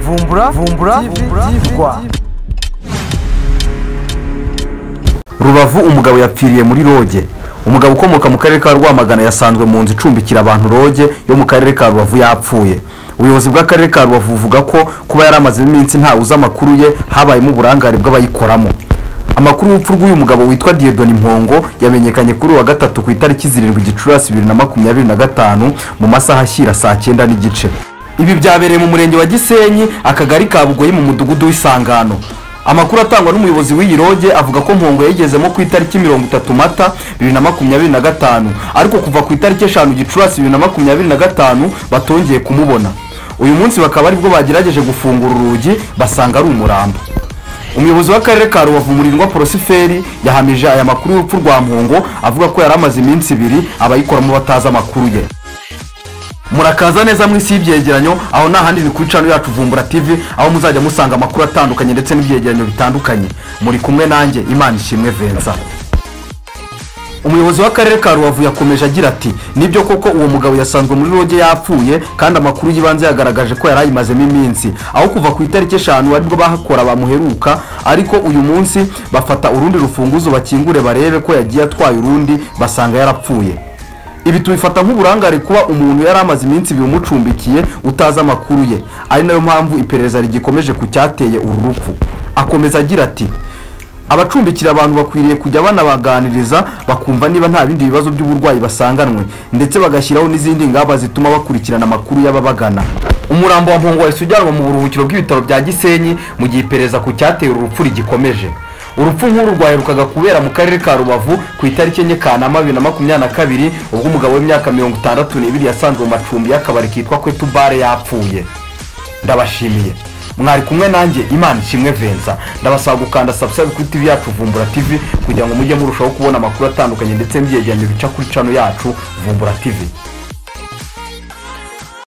Vumbura Vumbura TV Rwa. Rubavu, umugabo yapfiriye muri roge. Umugabo ukomoka mu karere ka Rwamagana yasanzwe mu nzu icumbikira abantu roge yo mu karere ka Rubavu yapfuye. Ubuyobozi bw'akarere ka Rubavu buvuga ko kuba yari amaze iminsi ntawe uzi amakuru ye, habayemo uburangare bw'abayikoramo. Amakuru y'urupfu rw'uyu mugabo witwa Dieudonne Mpongo yamenyekanye kuri uyu wa gatatu ku itariki 7 Gicurasi 2025 mu masaha ashyira saa 9:30. Ibi byabereye mu murenge wa Gisenyi, akagari ka Bugoyi, mu mudugudu w'Isangano. Amakuru atangwa n'umuyobozi w'iyi roge avuga ko Mpongo yayigezemo ku itariki 30 Mata 2025, ariko kuva ku itariki 5 Gicurasi 2025 batongeye kumubona. Uyu munsi bakaba aribwo bagerageje gufungura urugi basanga ari umurambo. Umuyobozi w'akarere ka Rubavu, Murindwa Porosiferi, yahamije aya makuru y'urupfu rwa Mpongo, avuga ko yari amaze iminsi 2 abayikoramo batazi amakuru ye. Murakaza neza mu isi y'ibyegeranyo, aho nta handi ni kuri channel yacu Vumbura TV, aho muzajya musanga amakuru atandukanye ndetse n'ibyegeranyo bitandukanye. Muri kumwe nanjye Imana Ishimwe Vincent. Umuyobozi w'akarere ka Rubavu yakomeje agira ati: "Nibyo koko uwo mugabo yasanzwe muri roge yapfuye, kandi amakuru y'ibanze yagaragaje ko yari ayimazemo iminsi, aho kuva ku itariki 5 aribwo bahakora bamuheruka, ariko uyu munsi bafata urundi rufunguzo bakingure barebe ko yagiye atwaye urundi, basanga yarapfuye. Ibi tubifata nk'uburangare kuba umuntu yari amaze iminsi 2 umucumbikiye utazi amakuru ye, ari nayo mpamvu iperereza rigikomeje ku cyateye uru rupfu." Akomeza agira ati: "Abacumbikira abantu bakwiriye kujya banabaganiriza bakumva niba nta bindi bibazo by'uburwayi basanganwe, ndetse bagashyiraho n'izindi ngamba zituma bakurikirana amakuru y'ababagana." Umurambo wa Mpongo wahise ujyanwa mu buruhukiro bw'ibitaro bya Gisenyi mu gihe iperereza ku cyateye uru rupfu rigikomeje. Urupfu nk'uru rwaherukaga kubera mu karere ka Rubavu ku itariki 4 Kanama 2022, ubwo umugabo w'imyaka 62 yasanzwe mu macumbi y'akabari kitwa Kwetu Bare yapfuye. Ndabashimiye, mwari kumwe nanjye Imana Ishimwe Vincent. Ndabasaba gukanda subscribe kuri TV yacu Vumbura TV kugira ngo mujye murushaho kubona amakuru atandukanye ndetse n'ibyegeranyo bica kuri channel yacu Vumbura TV.